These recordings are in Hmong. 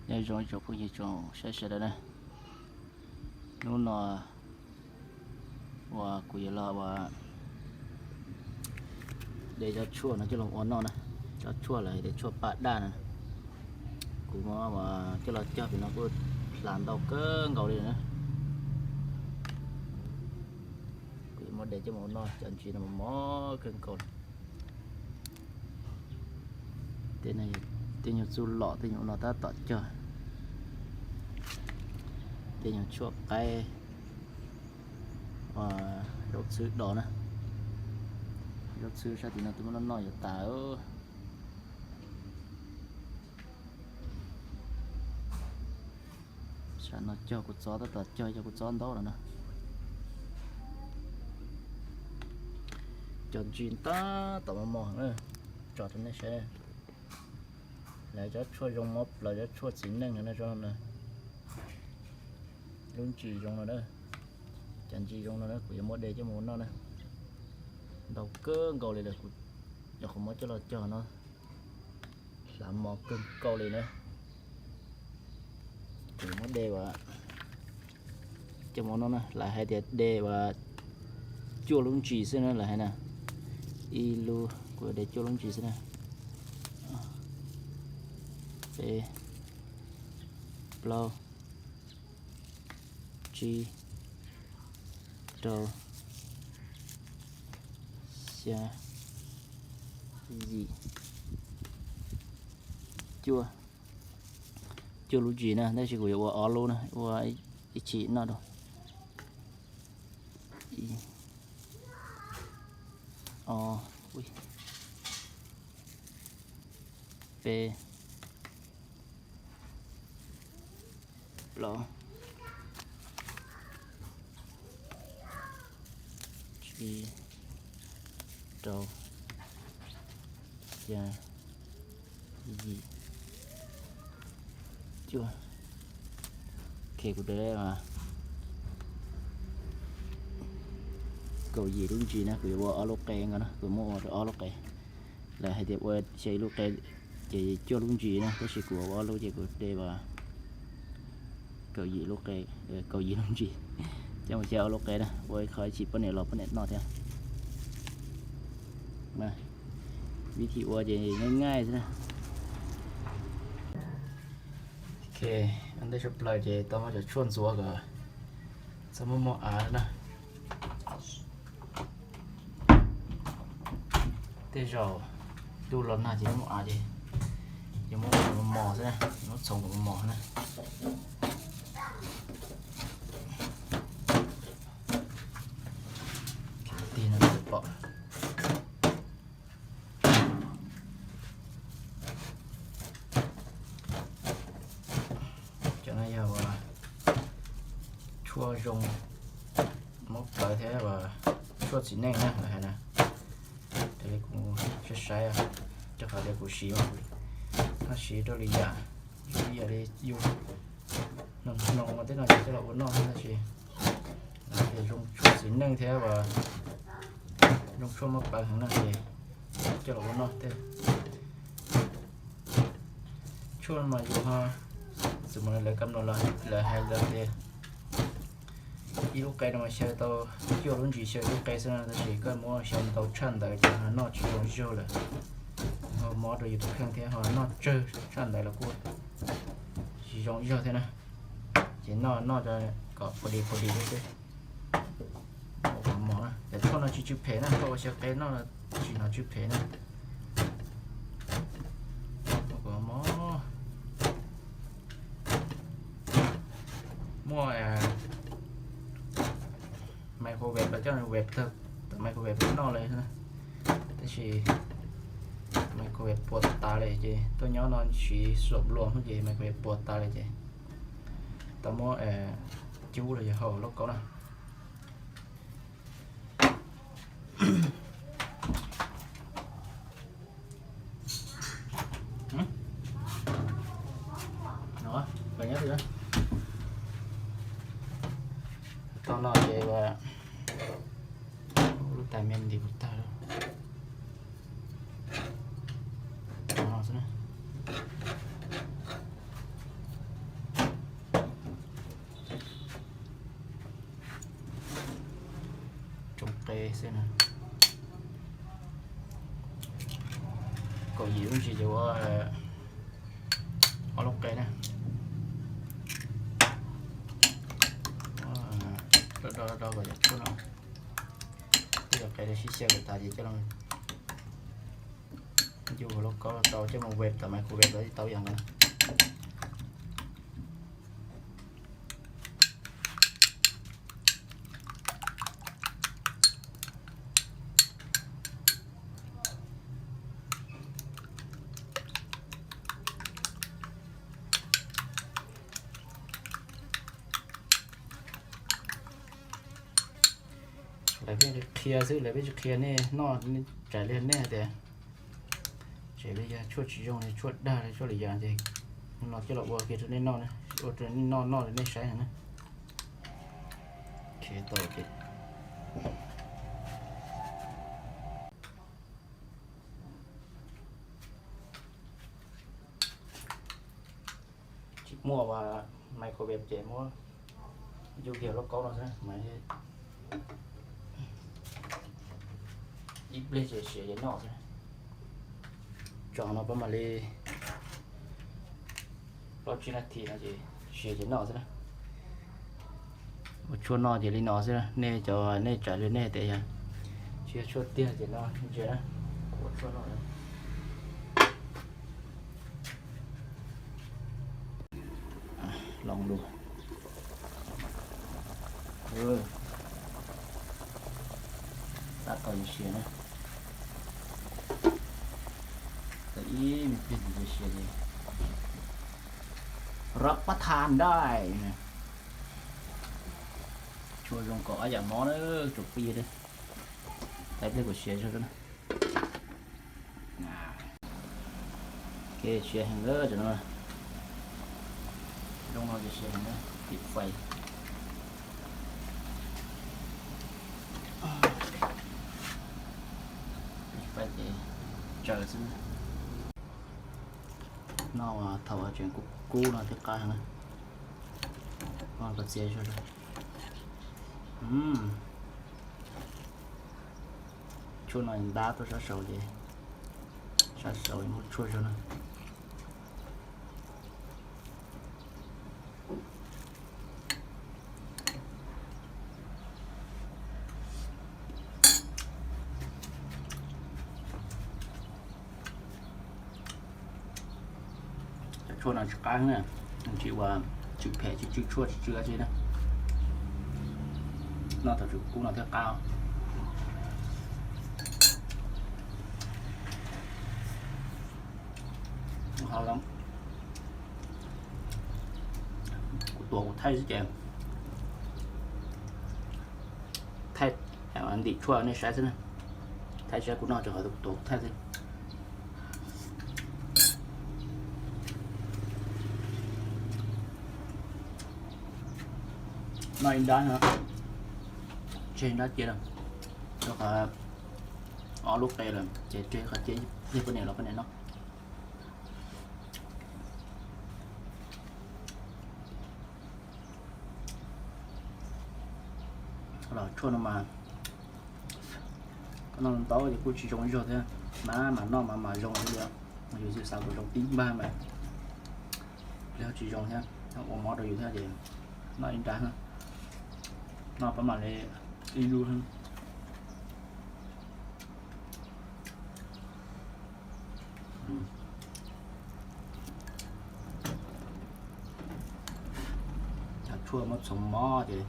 Nyob zoo ib tsoom phooj ywg tsoom saib sawv daws na. Hnub no uas kuv yuav los uas de cov tshuaj no coj los ua noj na. Cov tshuaj lawv hais tias tshuaj paj daj no, kuv muab uas coj los cog pem no kuj hlav ntau kawg nkaus li na. Kuv yuav muab de coj mus ua noj, cov ntsis no mos mos kawg nkaus li. Tej nyuag txuj lom, tej nyuag no tab tom cog. Tej nyuag tshuaj qaib, zaub txhwb dos na. Zaub txhwb sab tim no twb muab noj noj yuav tas. Sab no cog kua txob, tab tom cog cov kua txob ntau lawm na. Cov ntsis tab tom mos mos na, tso rau nej saib. Lawv cov tshuaj zoo mob plaws, cov tshuaj txiv neej no na, zoo no na. Lub ntsis zoo no na, cov ntsis zoo no na, kuv yuav muab de coj mus ua noj na. Ntau kawg nkaus li lawm, yog kuv muab coj los cog no hlav mos kawg nkaus li na. Kuv muab de uas coj mus ua noj na, lawv hais tias de uas cuaj lub ntsis xwb na, lawv hais na. Ib lub kuv de cuaj lub ntsis xwb na. Peb, plaub, tsib, rau, xya, yim, cuaj, cuaj lub ntsis na, tab sis kuv yuav ua ob lub na, ua ib chim noj rau. Ib, ob, peb, plaub, tsib, rau, xya, yim, cuaj. Ok, kuv de kaum yim lub ntsis na, kuv yuav ua ob lub qe nkaus na, kuv muab ua rau ob lub qe. Lawv hais tias ua xya ib lub qe ces cuaj lub ntsis na, tab sis kuv ua ob lub ces kuv de uas kaum yim lub qe, kaum yim lub ntsis, coj mus xya ob lub qe na, ua ib qho ib chim poj niam los poj niam noj thiab. Vib thim ua ces nyaj nyaj xwb na. Ok, ua ntej tshaj plaws ces tau muab cov tshuaj ntxuav kom txhob muaj muaj av na. Tej zaum ntuj los nag ces muaj av ces yuav muab mos mos xwb na, muab txhoov kom mos mos na. Tig no pom. Cov no yog uas tshuaj zoo mob plawv thiab uas tshuaj txiv neej na lawv hais na. Raws li kuv saib saib, rau qhov tias kuv siv mas kuv siv rau li yam, yam li yus hnoos hnoos mas tej no ces coj los ua noj tab sis lawv tias zoo tshuaj txiv neej thiab uas zoo tshuaj mob plawv heev na ces coj los ua noj tej. Tshuaj mas yus ho, txawm mas lawv kam no los lawv hais lawv tias ib lub qe no mas xyaw tau cuaj lub ntsis xyaw ib lub qe xwb na, tab sis koj muab xyaw ntau tshaj ntawd ces ho noj tsis zoo zaug lawm, ho mob rau yus tus kheej thiab ho noj tsawg tshaj ntawd los kuj tsis zoo zaug thiab na. Ces noj noj kom pua dis pua dis xwb. Ua kom mos na, cov tshuaj no tsis tsw phem na, koj ua xyaw qe noj tsis hnov tsw phem na. Ua kom mos. Muaj microwave los coj wave tawm microwave noj li, tab sis microwave puas tas li ces tuaj nyob no siv xuam luas ces microwave puas tas li ces tau muab cub los yog hau lauj kaub na. Tau no ces lub tais me ntiv kuv tag lawm. Kaum yim lub ntsis ces ua ob lub qe na. Do do do kom cov tshuaj no, tej cov qe sib xyaw kom tas ces coj los ncu hauv lauj kaub los tau, coj mus wave tom microwave los tau ib yam nkaus na. Lawv pheej qhia xwb, lawv pheej tsis qhia nej noj, tsam li nej hais tias, tsam li yog tshuaj tsis zoo li, tshuaj dag li, tshuaj li yog ces no coj los ua kiag rau nej noj, ua rau nej noj noj li nej saib na. Tsis muaj microwave ces muab ncu kiag lauj kaub no xwb, ib pliag ces siav ces noj xwb. Tso no pab mam li plaub tsib nas this no ces siav ces noj xwb na. Ua tshuaj noj ces li no xwb na. Nej cov, nej tsam li nej tias yog tsis yog tshuaj tiag ces no ntsia na, ua tshuaj noj na. Loo lus. Tab tom siav na. Tau ib me pliag ces siav li. Rab pab tha ntaj. Tshuaj zoo kom ab yam mov na, tsoom phooj ywg. Tau ib pliag kuv siav zog na. Siav heev lawm cov no. Zoo no ces siav heev, tim fais. Tim fais ces tsaws xwb. Noj thaum tseem kub kub no thiaj qab heev na. Noj koj txiav zog. Tshuaj no ntab tuaj sab saud ces, sab saud muaj tshuaj zog na. Cov tshuaj no tsis qab na, tsis ua, tsis phem, tsis tsw tshuaj, tsis tsw dab tsi na. Noj thaum tseem kub no thiaj qab. Kuv tuav kuv thaij xwb ces, thaij ntim tshuaj nej saib xwb na. Thaij saib kuv noj tso, kuv tuav kuv thaij xwb. Noj ib nrab no, tseg nrab cia, rau qhov ob lub qe lawm ces tseg qhov cia, poj niam los poj niam noj. Los tshuaj no mas koj noj ntau ces kuj tsis zoo ib zaug thiab, mas mas noj mas mas zoo li. Yus xav kom zoo tib npag mas li ho tsis zoo thiab, ua mob rau yus thiab ces noj ib nrab, noj pab mam li ib lub. Cov tshuaj muab txhoov mob ces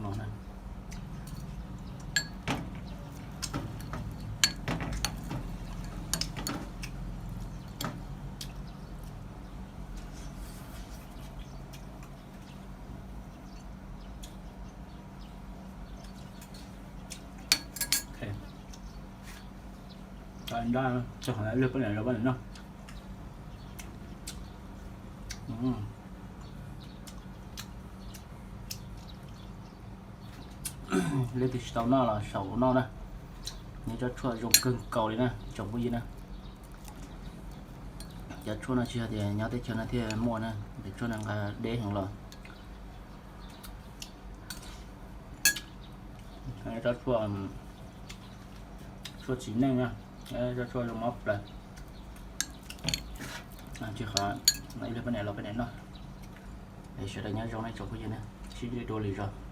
no na. Nrab, qhov lwg poj niam los poj niam noj. Leej twg tsis tau noj los saum noj na. Nws cov tshuaj zoo kawg nkaus li na tsoom phooj ywg na. Cov tshuaj no tsis yog tias nyob teb chaws no thiaj muaj na, cov tshuaj no nqa deb heev los. Tsob tshuaj, tshuaj txiv neej na, tsob tshuaj zoo mob plaws. Tsis qhov no ib pliag poj niam los poj niam noj. Es sawv daws nyob zoo nej tsoom phooj ywg na, sib ntsib dua lwm zaus.